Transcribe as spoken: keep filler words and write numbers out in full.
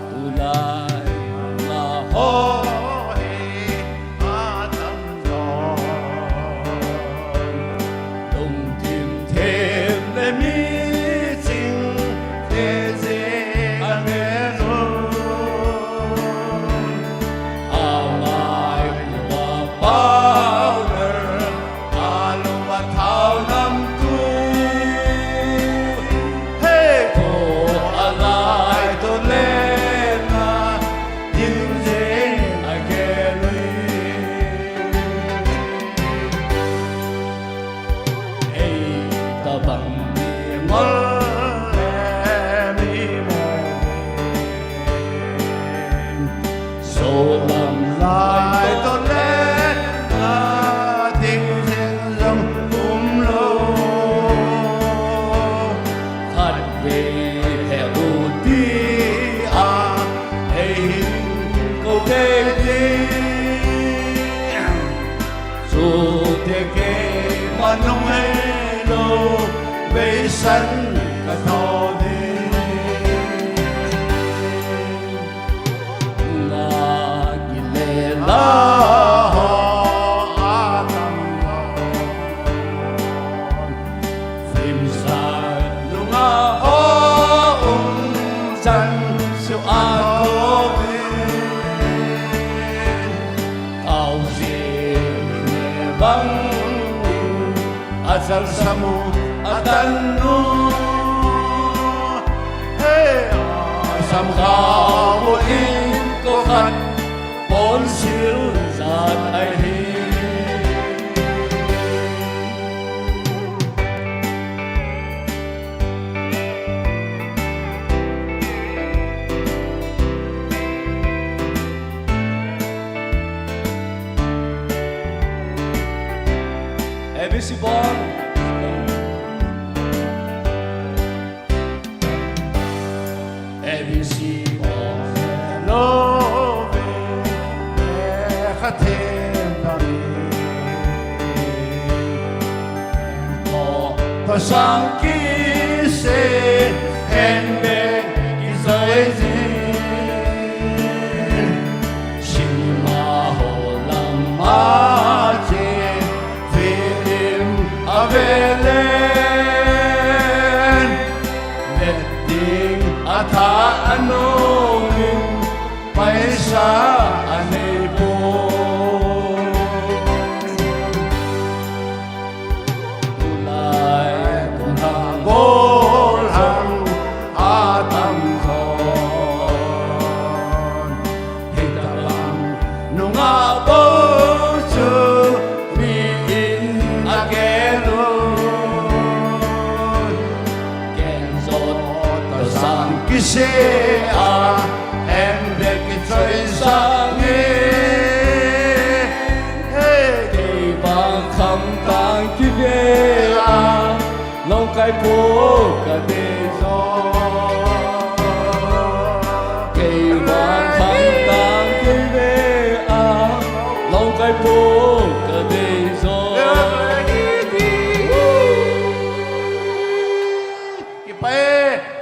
Tulai na ho hi atam don. Lungthim them le mi ching te je a me lo. Amai kua power, alua thao nam tu. Hei ko alai to le na, ding je a ke lui. Ei tabang mi ngol le mi mo. Solam lai to le na ding jeng jong um lo. Khat ve he u ti a, ei hin ko te ti. Chute keima nung hei lo, veisan ka tho ding. Na kile la ho a tam lo. Film star nunga ho um chan su a ko. Kau si le bang a chal samu a tan nu. He a sam kau in ko khat pon sil zat ai hi. A B C ball. A B C ball. Love, eh, kha them ta. Ko, ko sang ki se, hen be, ki sai zin. Cinema hall lam a che, film a ve len. Vet ding a tha a nung in, paisa a nei poi. Tulai kum thang gollhang a tam khon. Hitabang nungah bou chu mi in a gel u. Ken jot ka sang kisei a, hen bek kichoi sang e. Hey, kei vang khamtang kive a, Lawngkai po ka dei zo. Kei vang khamtang kei ve a, Lawngkai po ka dei zo. Kipa e.